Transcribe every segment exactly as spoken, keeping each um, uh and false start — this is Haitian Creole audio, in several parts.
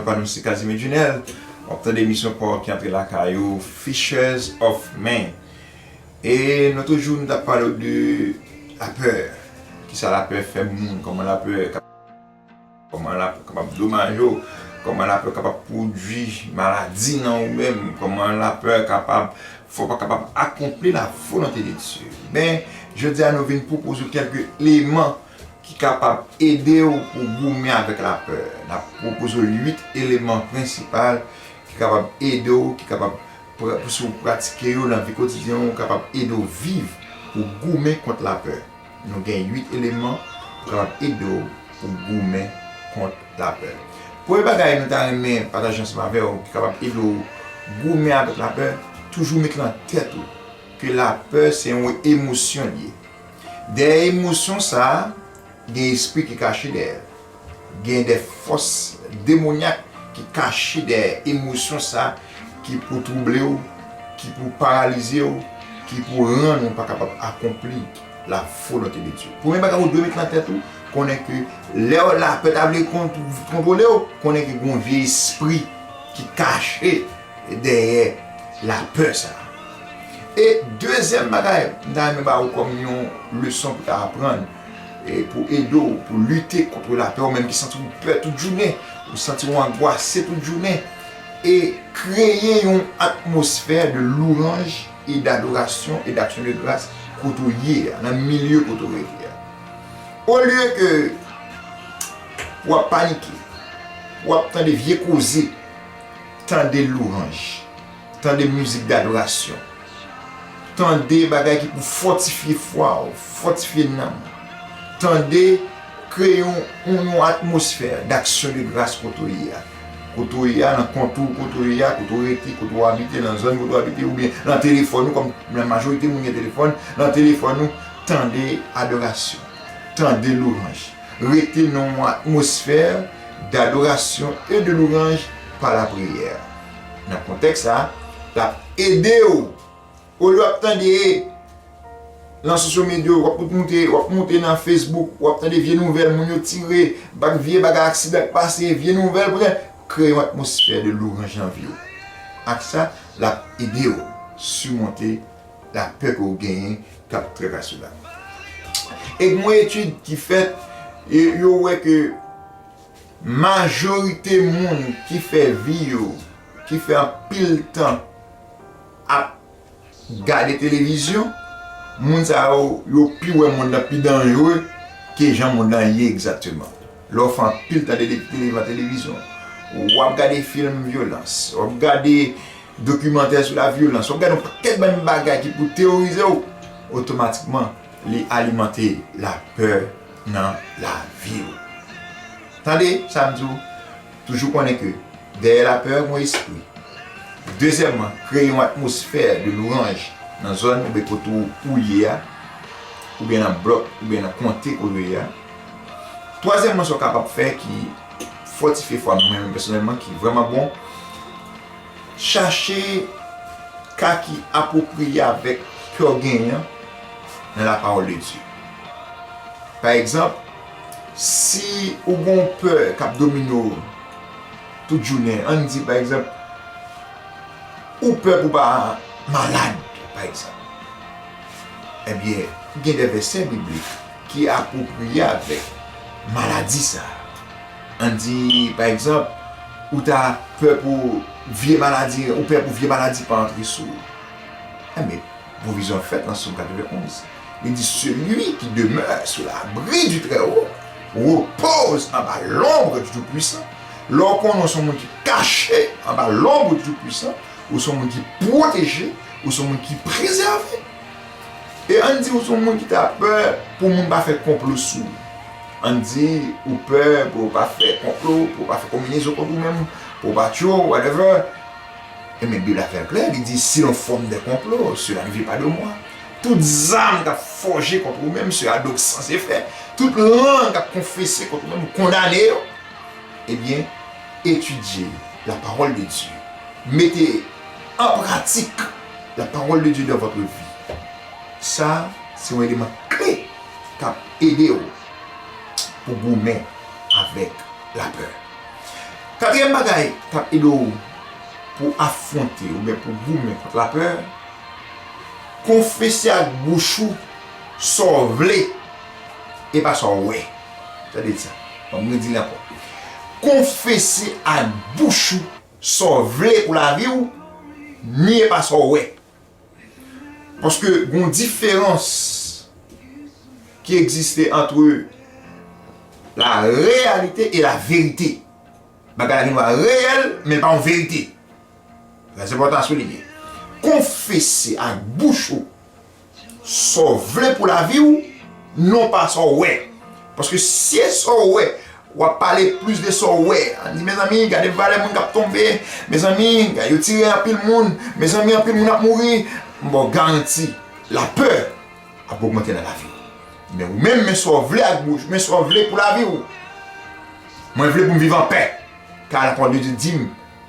Pa nou se Casimir Junel. W ap tande emisyon pa w ki antre lakay ou, Fishers of Men. E nou toujou nou t ap pale w de lapè. Kisa lapè fè moun, kòman lapè ka, kòman lapè kapab domaj ou, kòman lapè kapab pwodui maladi nan ou menm, kòman lapè kapab fè w pa kapab akonpli la volonte de Dye. Men, jodi a nou vin pwopoze w kèlke eleman ki kapab ede w pou goumen avèk lapè. N ap pwopoze w uit eleman prensipal ki kapab ede w, ki kapab pra-, si w pratike yo nan vi kotidyen w, kapab ede w viv pou goumen kont lapè. Nou gen uit eleman pou kapab ede w pou goumen kont lapè. Premye bagay nou ta renmen pataje ansanm avè w ki kapab ede w goumen avèk lapè, toujou met lan tèt ou ke lapè se yon emosyon li ye. Dèyè emosyon sa a, gen espri ki kache dèyè l. Gen de fòs demonyak ki kache dèyè emosyon sa a, ki pou twouble w, ki pou paralize w, ki pou rann ou pa kapab akonpli la volonte de Dye. Premye bagay ou dwe met lan tèt ou, konnen ke lè w lapè ta vle kont-, kontwole w, konnen ke gen yon vye espri ki kache dèyè lapè sa a. E dezyèm bagay, m ta renmen ba ou kòm yon leson pou ta aprann, e pou ede w, pou lite kont lapè, ou menm ki santi w pè tout jounen, ou santi w angwase tout jounen, e kreye yon atmosfè de louanj e d'adoration et d'action de grâce kote w ye a, nan milye kote w rete a. Olye ke w ap panike, w ap tande vye koze, tande louanj, tande mizik dadorasyon, tande bagay ki pou fòtifye fwa w, fòtifye nanm ou, tande kreye yon, yon, yon atmosfè d'action de grâce kote w ye a. Kote w ye a, nan kont ou, kote w ye a, kote w rete, kote w abite, nan zòn kote w abite, oubyen nan telefòn ou, kòm nan majorite moun gen telefòn, nan telefòn ou, tande adorasyon, tande louanj. Rete nan yon atmosfè d'adoration et de louange par la prière. Nan kontèks sa a, l ap ede w. Olye w ap tande nan sosyo medya, w ap moute, w ap moute nan Facebook, w ap tande vye nouvèl, moun yo tire, bak vye bagay aksidan k pase, vye nouvèl, brèf, kreye yon atmosfè de louanj nan vi w. Ak sa, l ap ede w simonte lapè ke w genyen k ap trakase w la. E gen yon etid ki fèt, e yo wè ke majorite moun ki fè vi yo, ki fè anpil tan ap gade televizyon, moun sa yo, yo pi wè mond lan pi danjere ke jan mond lan ye egzakteman. Lè w fè anpil tan de, de, devan televizyon, w ap gade fim vyolans, w ap gade dokimantè sou la vyolans, w ap gade yon pakèt bann bagay ki pou teworize w, otomatikman, li alimante lapè nan lavi w. Tande sa m di w, toujou konnen ke dèyè lapè, gen yon espri. Dezyèmman, kreye yon atmosfè de louanj nan zòn oubyen kote w, ou ye a, oubyen nan blòk, oubyen nan konte kote w ye a. Twazyèmman, sa w kapab fè ki fòtifye fwa mwen menm pèsonèlman, ki vrèman bon, chache ka ki apwopriye avèk pè w genyen an nan la parole de Dieu. Pa egzanp, si ou gen yon pè k ap domine w tout jounen, ann di, pa egzanp, ou pè pou w pa malad, pa egzanp. Ebyen, gen de vèsè biblik ki apwopriye avèk maladi sa a. Ann di, pa egzanp, ou ta pè pou vye maladi, ou pè pou vye maladi pa antre sou ou. Ebyen, pwovizyon fèt nan Sòm katrevenn-onz. Li di, celui qui demeure sous l'abri du Très-Haut repose en bas l'ombre du Tout-Puissant. Lè w konnen w se yon moun ki kache anba lonb di Tout-Puissant, ou se yon moun ki pwoteje, ou se yon moun ki prezève. E ann di ou se yon moun ki ta pè pou moun pa fè konplo sou ou. Ann di ou pè pou yo pa fè konplo, pou yo pa fè konbinezon kont ou menm, pou yo pa tchwe w, whatever. Ebyen, Bib la fè l klè, li di, s'ils font des complots, cela ne vient pas de moi. Tout zam k ap fòje kont ou menm, c'est à donc sans effet. Tout lang k ap konfese kont ou menm, ou kondane yo. Ebyen, etidye la parole de Dieu. Mete an pratik la parole de Dieu dans votre vie. Sa, se yon eleman kle k ap ede w pou goumen avèk lapè. Katriyèm bagay k ap ede w pou afwonte oubyen pou goumen kont lapè, konfese ak bouch ou sa w vle e pa sa w wè. Tande sa, ban m redi l ankò. Konfese ak bouch ou sa w vle pou lavi w, ni e pa sa w wè. Paske gen yon diferans ki egziste ant la reyalite e la verite. Bagay la gen dwa reyèl, men l pa yon verite. Trè enpòtan sou li ye. Konfese ak bouch ou sa w vle pou lavi w, non pa sa w wè. Paske si e sa w wè, w ap pale plis de sa w wè. Ann di, mezanmi, gade valè moun k ap tonbe. Mezanmi, gade yo tire anpil moun. Mezanmi, anpil moun ap mouri. M ba w garanti, lapè ap ogmante nan lavi w. Men ou menm, men sa w vle ak bouch, men sa w vle pou lavi w. Mwen vle pou m viv anpè. Kar la parole de Dieu di m,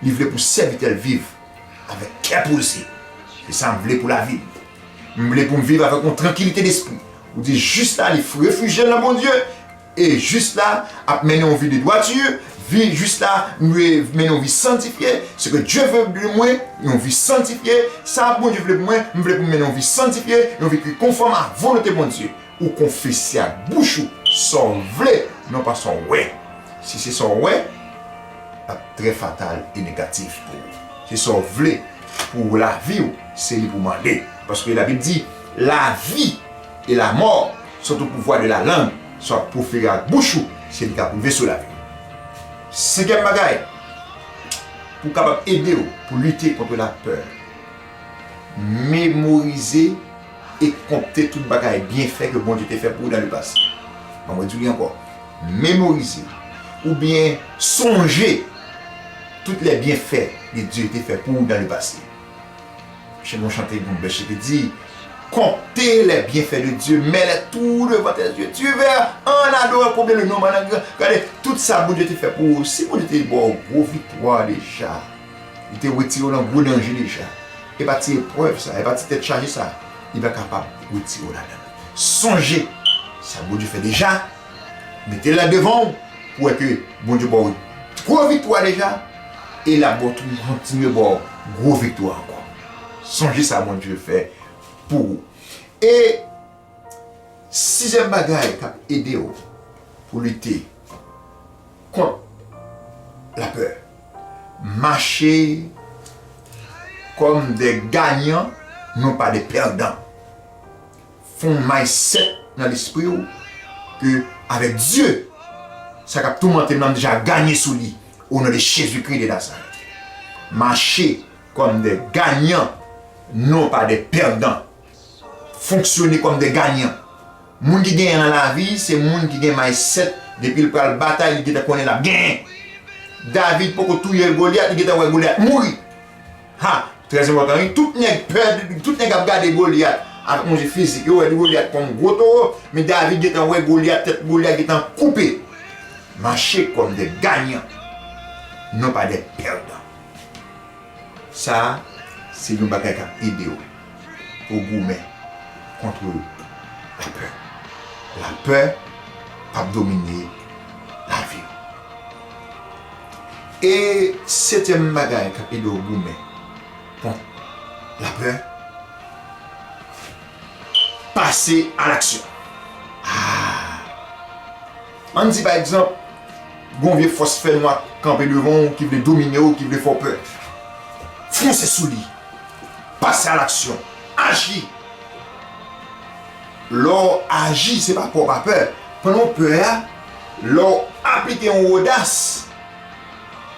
li vle pou sèvitè l viv avèk kè poze. Se sa m vle pou lavi m. M vle pou m viv avèk yon trankilite despri. Ou di jis la, li refijye l nan Bondye, e jis la ap mennen yon vi de dwati, vi jis la, nou mennen yon vi santifye. Ce que Dieu veut de mwen, yon vi santifye. Sa Bondye vle pou mwen, m vle pou m mennen yon vi santifye, yon vi ki konfòm a volonte Bondye. Ou konfese ak bouch ou sa w vle, non pa sa w wè. Si se sa w wè, l ap trè fatal e negatif pou ou. Se sa w vle pou lavi w, se li pou mande. Paske Labib di, la vie et la mort sont au pouvoir de la langue. Sa w ap pwofere ak bouch ou, se li k ap rive sou lavi w. Senkyèm bagay, pou kapab ede w pou lite kont lapè, memorize e konte tout bagay byenfè ke Bondye te fè pou ou dans le passé. Ban mwen di w li ankò. Memorize oubyen sonje tout les bienfaits de Dieu te fè pou ou dans le passé. Chen yon chante yon bèche ki di, comptez les bienfaits de Dieu, mets-les tout devant tes yeux. Tu verras en adorant combien le nombre en a grand. Gade tout sa Bondye te fè pou ou. Si Bondye te ba w gwo viktwa deja, li te retire w nan gwo danje deja. E pa ti eprèv sa, e pa ti tèt chaje sa, li pa kapab retire w ladan l. Sonje sa Bondye fè deja, mete l la devan w pou wè ke Bondye ba w gwo viktwa deja, e l ap ba w tou, kontinye ba w gwo viktwa ankò. Sonje sa Bondye fè pou ou. E sizyèm bagay k ap ede w pou lite kont lapè, mache kòm de ganyan, non pa de pèdan. Fè yon mindset nan lespri w ke avèk Dye, sa k ap toumante m nan, m deja ganye sou li, o non de Jezikri de Nazarèt. Mache kòm de ganyan, non pa de pèdan. Fonksyone kòm de ganyan. Moun ki genyen nan lavi, se moun ki gen mindset, depi l pral batay, li gentan konnen l ap genyen. David poko touye Golyat, li gentan wè Golyat mouri. Ha, trè enpòtan wi. Tout nèg pè, tout nèg ap gade Golyat avèk yon je fizik. Yo wè Golyat kòm gwo towo, men David gentan wè Golyat, tèt Golyat gentan koupe. Mache kòm de ganyan, non pa de pèdan. Sa a, se yon bagay k ap ede w pou w goumen kont lapè. Lapè p ap domine lavi w. E setyèm bagay k ap ede w goumen kont lapè, pase a laksyon. Ah! Ann di, pa egzanp, gon vye fòs fènwa kanpe devan w ki vle domine w, ki vle fè w pè. Fonse sou li. Pase a laksyon. Aji. Lè w aji, se pa pè w pa pè. Pandan w pè a, lè w aplike yon odas,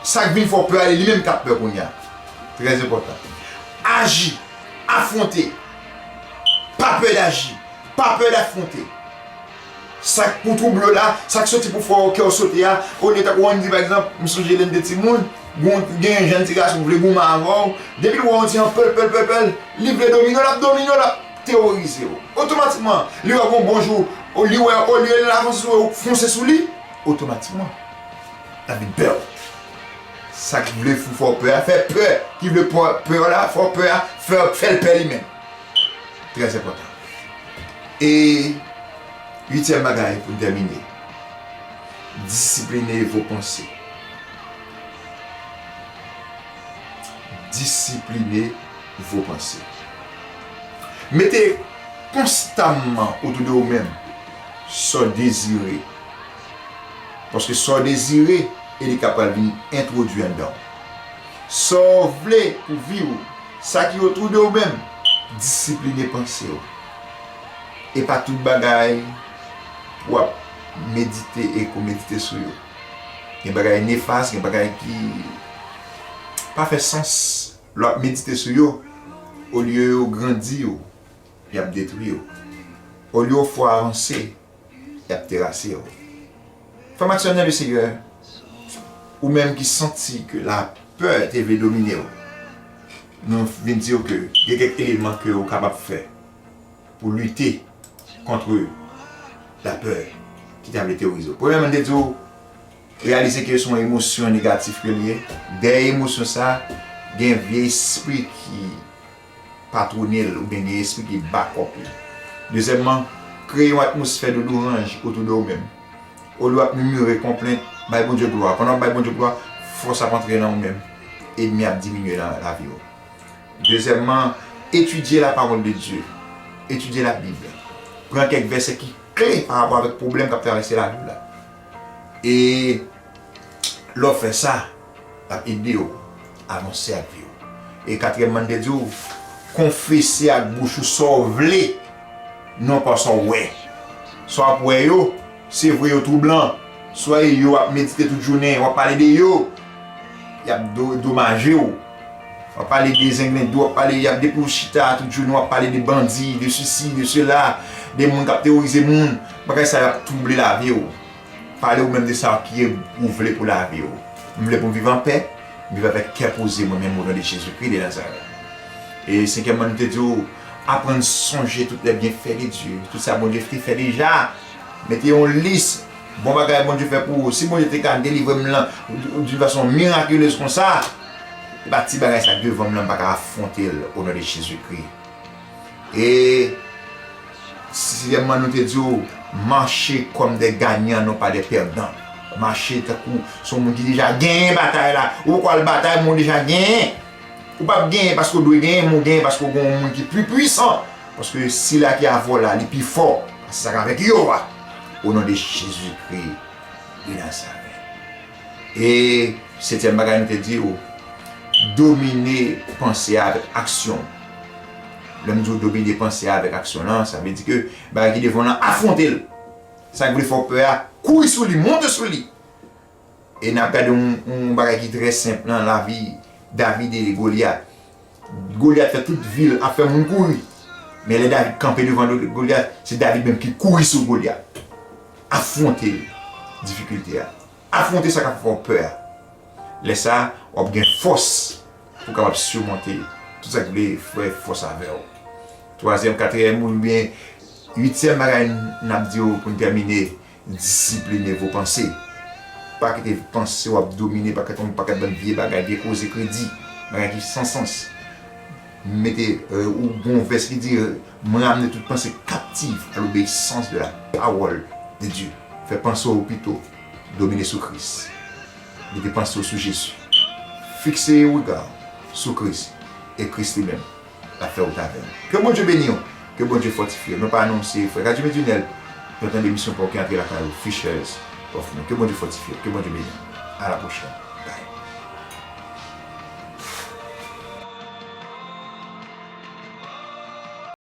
sa k vin fè w pè a, li menm k ap pè kounye a. Trè enpòtan. Aji. Afwonte. Pa pè daji. Pa pè dafwonte. Sa k pou twouble w la, sa k soti pou fè w kè w sote a, olye tankou ann di pa egzanp, m sonje lè n te timoun, gon, gen yon jèn ti gason vle goumen avè w, depi l wè w yon ti jan pèl, pèl, pèl, pèl, li vle domine w, l ap domine w, l ap teworize w. Otomatikman, li wè gon bon jou, o, li wè olye l avanse sou ou, fonse sou li, otomatikman, l ap vin pè w. Sa k vle fè w pè a, fè pè, ki vle pè, pè w la, fè w pè a, fè, fè l pè li menm. Trè enpòtan. E uityèm bagay pou n tèmine, disipline vos pensées. Disipline vos pensées. Mete konstamman otou de ou menm sa w dezire. Paske sa w dezire, e li ka pral vin entwodui anndan w. Sa w vle pou vi w, sa ki otou de ou menm, disipline panse w. E pa tout bagay w ap medite e ko medite sou yo. Gen bagay nefas, gen bagay ki pa fè sans. Lè w ap medite sou yo, olye yo grandi w, y ap detwi w. Olye w fè w avanse, y ap terase w. Frè m ak sè nan le Senyè, ou menm ki santi ke lapè te vle domine w, nou vin di w ke gen kèk eleman ke w kapab fè pou lite kont lapè ki ta vle teworize w. Premyèman, m te di w, reyalize ke se yon emosyon negatif ke l ye. Dèyè emosyon sa, gen vye espri ki patwone l oubyen gen espri ki bakòp li. Dezyèmman, kreye yon atmosfè de louwanj otou de ou menm. Olye w ap mimire konplent, bay Bondye glwa. Pandan w ap bay Bondye glwa, fòs ap antre nan ou menm. Ènmi ap diminye nan lavi w. Dezyèmman, etidye la parole de Dieu. Etidye Labib. Pran kèk vèsè ki kle pa rapò avèk pwoblèm k ap travèse lavi w la. E lè w fè sa, l ap ede w avanse ak vi w. E katriyèmman, m te di w, konfese ak bouch ou sa w vle, non pa sa w wè. Sa w ap wè yo, se vre yo twoublan. Swa e yo w ap medite tout jounen, w ap pale de yo, y ap do- domaje w. W ap pale de zenglendo, w ap pale, y ap depi w chita tout jounen, w ap pale de bandi, de sesi, de sela, de moun k ap teworize moun. Bagay sa yo ap twouble lavi w. Pale ou menm de sa ki ou vle pou lavi w. M vle pou m viv anpè, m viv avèk kè poze mwen menm o non de Jezikri de Nazarèt. E senkyèmman, nou te di w, aprann sonje tout lè byenfè de Dye, tout sa Bondye te fè deja. Mete yon lis bon bagay Bondye fè pou ou. Si Bondye te ka delivre m lan d'une façon miraculeuse konsa, e pa ti bagay sa devan m lan, m pa ka afwonte l o non de Jezikri. E sizyèmman, nou te di w, mache kòm de ganyan, non pa de pèdan. Mache tankou se yon moun ki deja genyen batay la. Ou poko al batay, men ou deja genyen. Ou p ap genyen paske w dwe genyen, men ou genyen paske w gen yon moun ki pi pwisan. Paske sila ki avè w la, li pi fò pase sa k avèk yo a. O non de Jezikri de Nazarèt. E setyèm bagay nou te di w, domine panse a avèk aksyon. Lè m di w domine panse a avèk aksyon lan, sa vle di ke bagay ki devan w lan, afwonte l. Sa k vle fè w pè a, kouri sou li, monte sou li. E n ap gade yon, yon bagay ki trè senp nan lavi David e Golyat. Golyat fè tout vil ap fè moun kouri. Men lè David kanpe devan Golyat, se David menm ki kouri sou Golyat. Afwonte difikilte a. Afwonte sa k ap fè w pè a. Lè sa a, w ap gen fòs pou w kapab sirmonte tout sa k vle fè fòs avè w. Twazyèm, katriyèm oubyen uityèm bagay n ap di w pou n tèmine, disipline vos pensées. Pa kite panse w ap domine, pa kite yon pakèt bann vye bagay, vye koze kredi, bagay ki san sans. Mete, euh, ou gon vès ki di, euh, mwen ramne tout panse kaptiv à l'obéissance de la parole de Dieu. Fè panse w pito domine sou Kris. Mete panse w sou Jezi. Fikse rega w sou Kris. E Kris li menm l ap fè wout avè w. Ke Bondye beni w. Ke Bondye fòtifye w. Non pa nou, se frè Kadjime Tunèl. Nou tande emisyon pa w ki antre lakay ou, Fishers of Men. Ke Bondye fòtifye w. Ke Bondye beni w. A la pwochèn.